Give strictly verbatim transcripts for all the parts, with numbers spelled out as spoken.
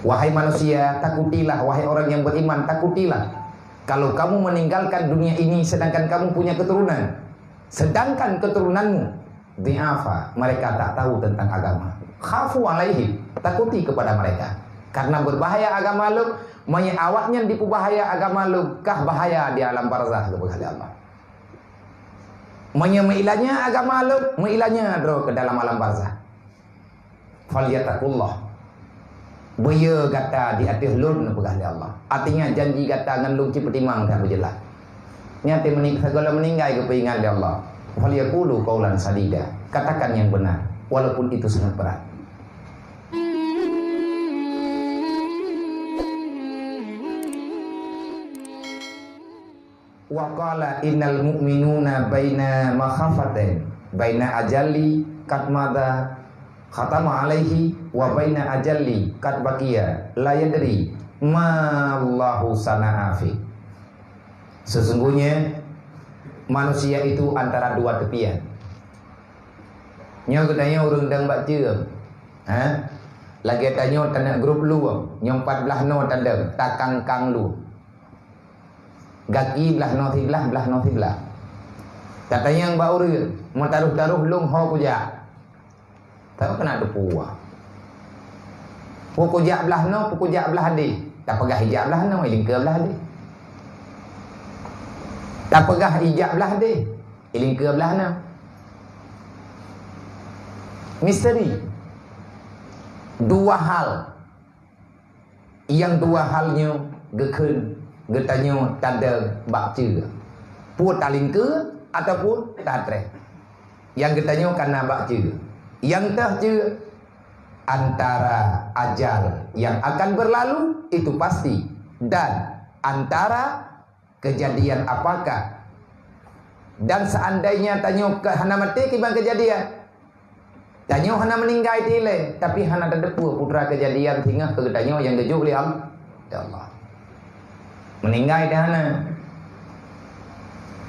Wahai manusia, takutilah, wahai orang yang beriman, takutilah. Kalau kamu meninggalkan dunia ini sedangkan kamu punya keturunan, sedangkan keturunanmu dhi'afa, mereka tak tahu tentang agama. Khafu alaihim, takuti kepada mereka. Karena berbahaya agama lôn, meunyo awaknyan dipeubahaya agama lôn, kah bahaya di alam barzakh, geupeugah lé Allah. Meunyo meuilanya agama lôn, meuilanya droe keu dalam alam barzakh. Falyattaqullah. Beuyeu gata di ateueh lôn, neupeugah lé Allah. Artinya, janji gata ngon lôn cit peutimang that beujeulaih. Nyan teuh meuni-, sigohlom meuninggai geupeuingat lé Allah. Falyaqulu qaulan sadida. Katakan yang benar, walaupun itu sangat berat. Wa qala innal mu'minuna baina makhafatin, baina ajalli qad madha khatama alaihi, wa baina ajalli qad baqiya la yadri ma Allahu sana'a fi. Sesungguhnya manusia itu antara dua tepian. Nyoe geutanyoe ureuëng dang bak ceuem. Ha? Lagée tanyoe taneuk grup lueng, nyoe pat blaih noe tadong, takangkang lueng. Gaki blaih noe siblaih, blaih noe siblaih. Tatanyong bak ureuëng, meutaroh-taroh lôn ho kujak. Tahu keuneuk teupeue. Peue kujak blaih noe, peue kujak blaih deh. Tapeugah ijak blaih noe, ilingkeue blaih deh. Tapeugah ijak blaih deh, ilingkeue blaih noe. Misteri. Dua hal. Nyang dua hal nyoe geukheun geutanyoe tadong bak ceuem. Peue talingkeue ataupun tatreh. Nyang geutanyoe kana bak ceuem. Nyang teuh ceuem antara ajal yang akan berlalu, itu pasti, dan antara kejadian apakah? Dan seandainya tanyoe ka hana maté kiban kejadian, tanyoe hana meuninggai tilée, tapi hana tateupeue putra kejadian singoh keu geutanyoe nyang geujok lé Al-, lé Allah. Meuninggai teuh hana.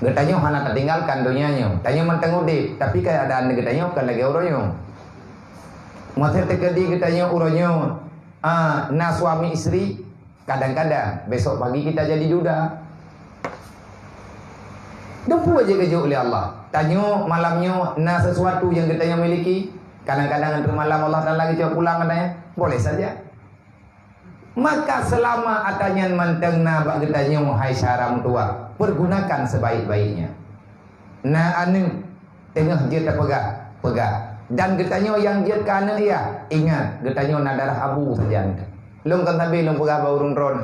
Geutanyoe hana tatinggalkan donya nyoe. Tanyoe mantong udeb, tapi keuadaan geutanyoe kon lagée uroe nyoe. Masa teukeudi geutanyoe uroe nyoe, ah, na suami istri, kadang-kadang besok pagi kita jadi duda. Deuh peue jih geujok lé Allah. Tanyoe malam nyoe na sesuatu nyang geutanyoe miliki, kadang-kadang ngon malam Allah Taala geucok pulang katanya. Boleh saja. Maka selama ata nyan mantong na bak geutanyoe, hai syedara meutuwah, pergunakan sebaik-baiknya. Na aneuëk teungoh jeuet tapeugah, peugah. Dan geutanyoe nyang jeuet keu aneuëk yah, ingat, geutanyoe na darah abu sajan. Lôn kon sabe lôn peugah bak ureuëng droen.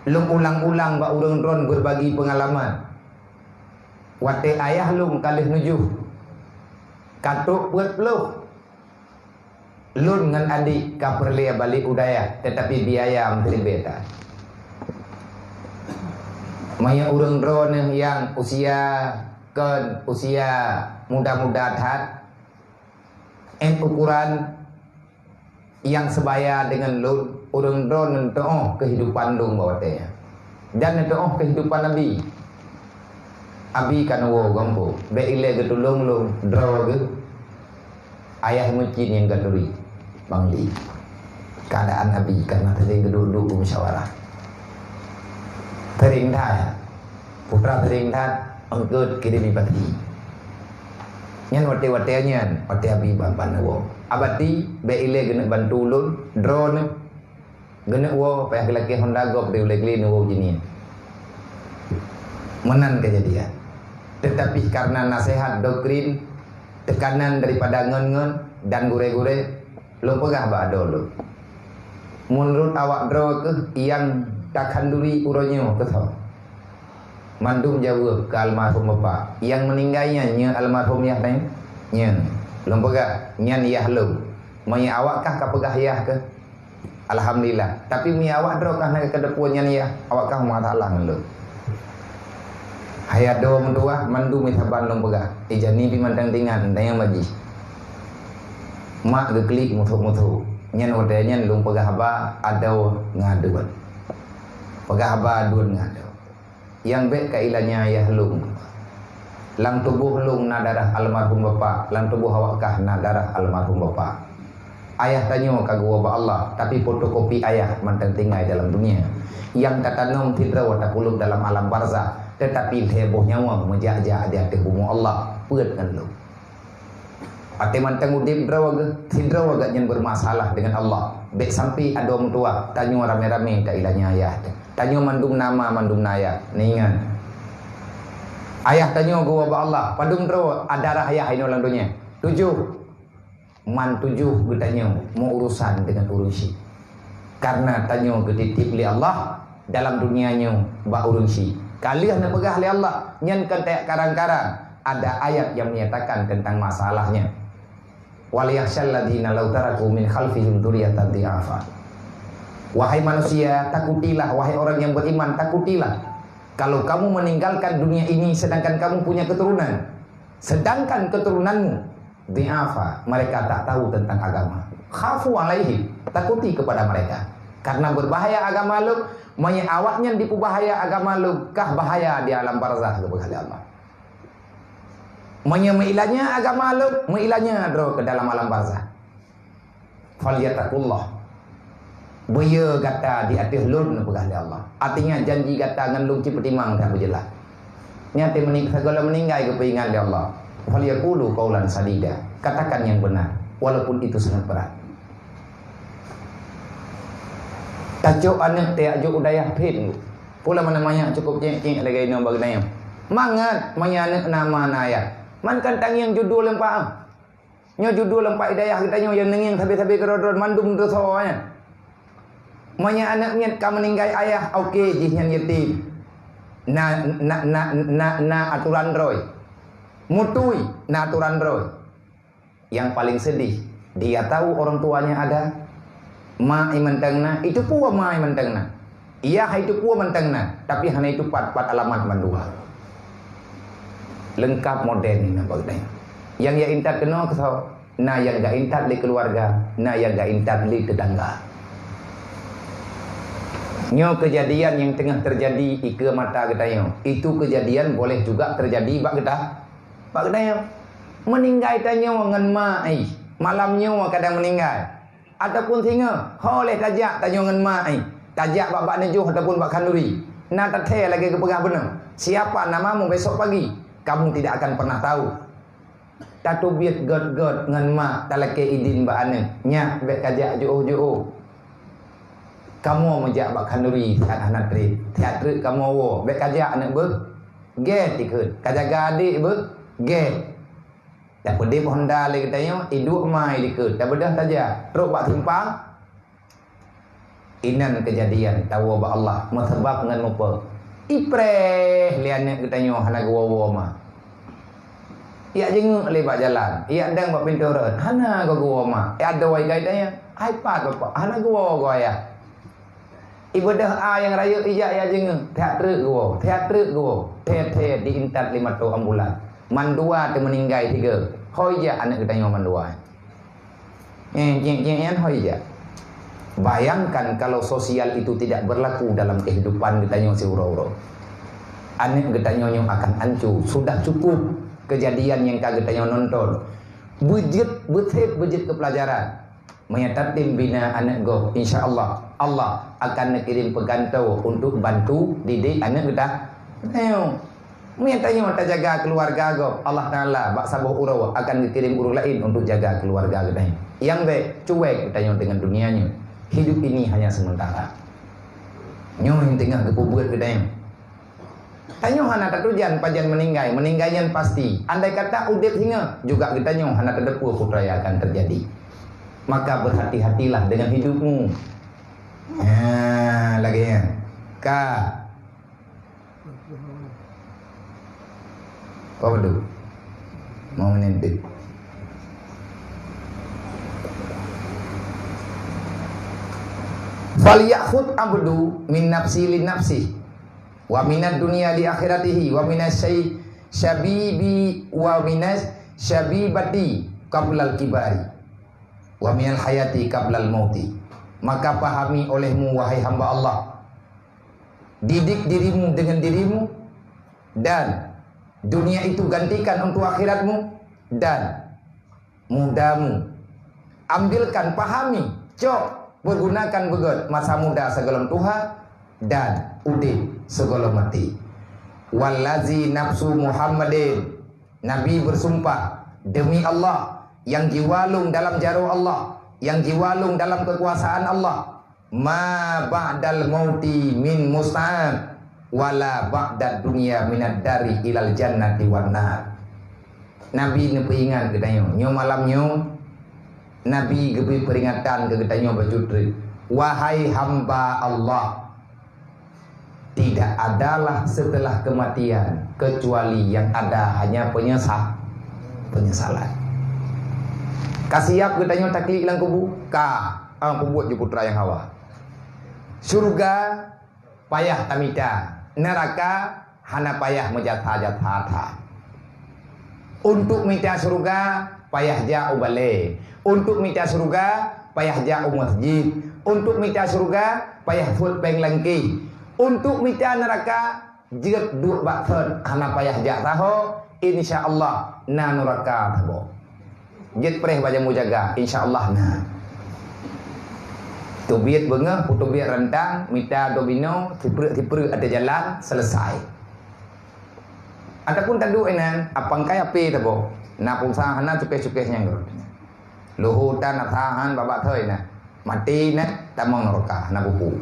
Lôn ulang-ulang bak ureuëng droen berbagi pengalaman. Watée ayah lôn ka lheueh nujoh, ka trok peuet ploh. Lôn ngon adik ka peureulée balek u dayah, teutapi biaya meuteubée that. Meunyoe ureuëng droeneuh nyang usia kon usia muda-muda that, 'et ukuran nyang seubaya deungon lôn, ureuëng droeneuh neuteu'oh keuhidupan lôn bak watée nyan. Dan neuteu'oh keuhidupan Abi. Abi ka neuwoe gompho, bék ilée geutulông lôn droe geuh. Ayah meucit nyang ka turi, Bang Li. Keuadaan Abi karena sering geuduek-duek beumusyawarah. Sering that, putra sering that, eungkot kirém bati. Nyan watée-watée nyan, watée Abi ban-ban neuwoe. Abati, bék ilée geuneuk bantu ulôn, droeneuh. Geuneuk woe payah geulakée honda gob di ulée glen woe jinie. Meunan keujadian. Teutapi kareuna naseuhat, doktrin, teukanan daripada ngon-ngon dan gurée-gurée, lôn peugah bak adoe lôn, meunurot awak droe kheueh nyang takhanduri uroe nyoe keusoe. Mandum jaweueb keu almarhum bapak. Nyang meuninggai nyan nyoe almarhum yah nyan? Nyoe. Lôn peugah, nyan yah lôn. Meunyoe awak kah ka peugah yah keuh, alhamdulillah. Tapi meunyoe awak droe kah na ka teupeue nyan yah, awak kah masalah ngon lôn. Hai adoe meutuwah, mandum saban lôn peugah. Ijani pih mantong teuingat, tanyong bak jih. Mak geuklik muthok-muthok. Nyan watée nyan lôn peugah haba adoe ngon aduen. Peugah haba aduen ngon adoe. Nyang bék ka ilanya yah lôn. Lam tuboh lôn na darah almarhum bapak, lam tuboh awak kah na darah almarhum bapak. Ayah tanyoe ka geuwoe bak Allah, tapi fotokopi ayah mantong tinggai dalam dunia. Nyang tatanom sidroe tapulop dalam alam barzakh, teutapi lhée boh nyawöng meujak-jak di ateueh bumoe Allah, peuet ngon lôn. Watée mantong udeb droe geuh, sidroe geuh nyan beurmasalah deungon Allah. Bék sampai adoe meutuwah, tanyoe ramé-ramé tailanya ayah teuh. Tanyoe mandum na ma, mandum na ayah. Neuingat, ayah tanyoe geuwoe bak Allah, padum droe darah ayah inoe lam donya. Tujoh, man tujoh geutanyoe meuurusan deungon ureuëng syik. Karena tanyoe geutitip lé Allah dalam dunia nyoe bak ureuëng syik. Ka lheueh neupeugah lé Allah, nyan kon tajak karang-karang, ada ayat yang menyatakan tentang masalahnya. "Wal yakhsyal ladzina law taraku min khalfihim dzurriyyatan dhi'afa." Wahai manusia, takutilah, wahai orang yang beriman, takutilah. Kalau kamu meninggalkan dunia ini sedangkan kamu punya keturunan, sedangkan keturunanmu dhi'afa, mereka tak tahu tentang agama. Khafu alaihim, takuti kepada mereka. Karena berbahaya agama lôn, meunyoe awaknyan dipeubahaya agama lôn, kah bahaya di alam barzakh, geupeugah lé Allah. Meunyoe meuilanya agama lôn, meuilanya droe keu dalam alam barzakh. "Falyattaqullah." Beuyeu gata di ateueh lôn, neupeugah lé Allah. Artinya, janji gata ngon lôn cit peutimang that beujeulaih. Nyan teuh meuni-, sigohlom meuninggai geupeuingat lé Allah. "Falyaqulu qaulan sadida." Katakan yang benar, walaupun itu sangat berat. Tacok aneuëk tajak jok u dayah phon. Pula mana manyak cukup cék-cék lagée inoe bak geutanyoe. Mangat, meunyoe aneuëk na ma na ayah. Man kan tangieng judul lampak. Nyoe judul lampak i dayah geutanyoe nyang neungieng sabe-sabe keudroe-droe mandum desya nyan. Meunyoe aneuëk miet ka meuninggai ayah, oke, jih nyan yatim. Na, na, na, na, na aturan droe. Mutui, na aturan droe. Yang paling sedih, dia tahu orang tuanya ada. Ma i mantong na, iteupeue ma i mantong na. Yah iteupeue mantong na, tapi hana iteupat pat alamat mandua. Leungkap model nyan bak geutanyoe. Nyang ya intat keunoe keusoe, na nyang ka intat lé keuluwarga, na nyang ka intat lé teutangga. Nyoe keujadian nyang teungoh teujadi ikeue mata geutanyoe. Itu keujadian boleh juga teujadi bak geuta-, bak geutanyoe. Meuninggai tanyoe ngon ma, eh, malam nyoe kadang meuninggai. Ataupun singoh, ho lheueh tajak tanyoe ngon ma, eh, tajak bak, bak neujoh ataupun bak khanduri. Na tathée lagée geupeugah bunoe, "Siapa namamu besok pagi?" Kamu tidak akan pernah tahu. Tateubiet gét-gét ngon ma, talakée idin bak aneuëk, "Nyak, bék kajak jiôh-jiôh. Kamoe meujak bak khanduri siat hana treb, siat treuk kamoe woe, bék kajak aneuëk beuh." Gét ikheun, ka jaga adék beuh, gét. Tapeudeb honda lé geutanyoe, iduek ma i likot, tabeudôh tajak, trok bak simpang. Inan keujadian tawoe bak Allah, meuseubab ngon mupe. Ipreh lé aneuëk geutanyoe hana geuwoe-woe ma. Jak jeungeuk lé bak jalan, jak dang bak pintoe rot, hana geuwoe ma. Jak adoe keu geutanyoe, "Hai pat bapak, hana geuwoe goe ayah." Ibeudôh a nyang rayeuk ijak jak jeungeuk, that treuk geuwoe, that treuk geuwoe, that-that diintat lé moto ambulan. Mandua teuh meuninggai sigoe, ho ijak aneuëk geutanyoe mandua. Eh, cék-cék nyan ho ijak. Bayangkan kalau sosial itu tidak berlaku dalam kehidupan geutanyoe siuroe-uroe. Aneuëk geutanyoe nyoe akan ancô. Sudah cukup keujadian nyang ka geutanyoe nonton. Beujeuet, beuseb beujeuet keu peulajaran. Meunyoe tatem bina aneuëk gob, insya Allah, Allah akan neukirém peugantoe untuk bantu didik aneuëk geuta-, geutanyoe. Meunyoe tanyoe tajaga keuluwarga gob, Allah Taala bak saboh uroe akan geukirém ureuëng laén untuk jaga keuluwarga geutanyoe. Nyang bék, cuek geutanyoe deungon dunia nyoe. Hidup ini hanya sementara. Nyoe nyang teungoh geupeubuet geutanyoe. Tanyoe hana tatujan pajan meuninggai, meuninggai nyan pasti. Andai kata udeb singoh, juga geutanyoe hana tateupeue peue nyang akan teujadi. Maka berhati-hatilah dengan hidupmu. Ha, lagée nyan. Ka. Apa tu? Mau menit. "Falyakhudh abdu min nafsi li nafsi, wa minad dunya li akhiratihi, wa minas syai-, syabibi, wa minas syabibati qablal kibari, wa minal hayati qablal mauti." Maka pahami olehmu, wahai hamba Allah, didik dirimu dengan dirimu, dan dunia itu gantikan untuk akhiratmu, dan mudamu Ambilkan, pahami, cok, pergunakan beugét masa muda sigohlom tuha dan udeb sigohlom maté. Wallazi nafsu Muhammadin, Nabi bersumpah, demi Allah, yang jiwa lôn dalam jaroe Allah, yang jiwa lôn dalam kekuasaan Allah, ma ba'dal mauti min musta'ab, wala ba'dad dunya minad dari ilal jannati wan nar. Nabi neupeuingat geutanyoe, nyoe malam nyoe, Nabi geubri peuringatan keu geutanyoe bacut treuk, "Wahai hamba Allah, tidak adalah setelah kematian kecuali yang ada hanya penyesa-, penyesalan." Ka siap geutanyoe taklik lam kubu? Ka, ah, peubuet ju putra nyang hawa. Syurga payah tamita, neuraka hana payah meujasa-jasa that. Untuk mita syeuruga, payah jak u balée. Untuk mita syeuruga, payah jak u masjid. Untuk mita syeuruga, payah phot péng langkéh. Untuk mita neuraka, jeuet duek bak thon, hana payah jak saho, insya Allah na neuraka saboh. Jeuet preh bak jambu jaga, insya Allah na. Teubiet beungoh, peuteubiet rantang, mita dua binoe, sipreuk-sipreuk ateueh jalan, selesai. Ataupun taduek inan, apang kai api tabo. Na pulsa hana cukéh-cukéh nyang rot. Luhu tan asa han babak thoi na. Mati na, tamong neuraka, hana buku.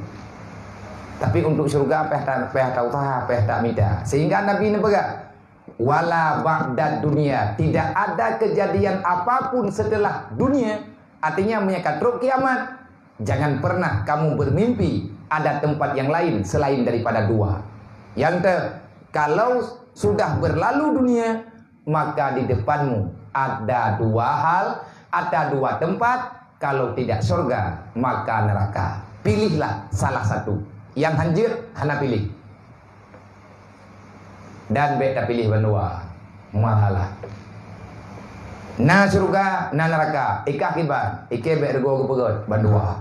Tapi untuk syurga payah ta-, payah ta usaha, payah ta mita. Sehingga Nabi neupeugah, "Wala ba'dad dunia, tidak ada kejadian apapun setelah dunia." Artinya, meunyo ka trok kiamat, jangan pernah kamu bermimpi ada tempat yang lain selain daripada dua. Yang te, kalau sudah berlalu dunia, maka di depanmu ada dua hal, ada dua tempat, kalau tidak surga, maka neraka. Pilihlah salah satu. Nyang hanjeuet hana pilih. Dan bék tapiléh bandua. Mahalah. Na syeuruga, na neuraka. Ikah kiban, ikée bék reugoe geupeugét bandua.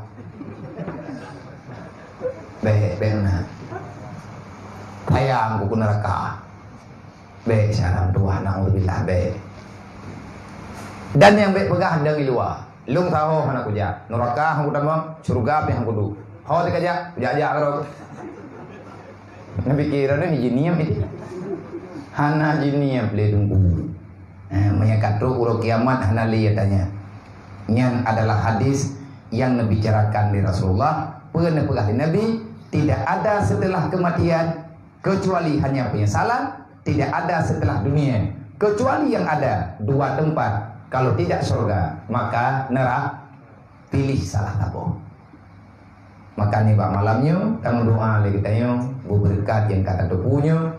Bék, bék na. Sayang ku keu neuraka. Bék, syaram tuha, naudzubillah, bék. Dan nyang bék peugah deungon luwa. Lôn saho hana kujak. Neuraka han kutamong, syeuruga pih han kuduek. Ho teuka jak, kujak-jak keudroe. Neupike droeneuh jiniep itu. Hana jiniep lé Teungku. Eh, meunyo ka trok uroe kiamat hana lé tanya. Nyan adalah hadis yang neubicarakan lé Rasulullah, peue neupeugah lé Nabi, tidak ada setelah kematian kecuali hanya penyesalan, tidak ada setelah dunia, kecuali yang ada dua tempat, kalau tidak surga, maka neraka, pilih salah saboh. Maka nibak malam nyoe, tameudoa lé geutanyoe, beubeureukat nyang ka tateupeue nyoe,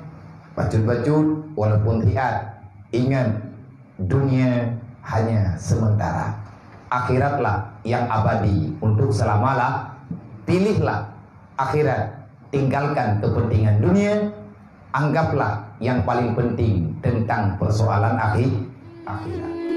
bacut-bacut, walaupun hiat, ingat, dunia hanya sementara. Akhiratlah yang abadi untuk selama-la-, pilihlah akhirat, tinggalkan kepentingan dunia, anggaplah yang paling penting tentang persoalan akhi-, akhirat.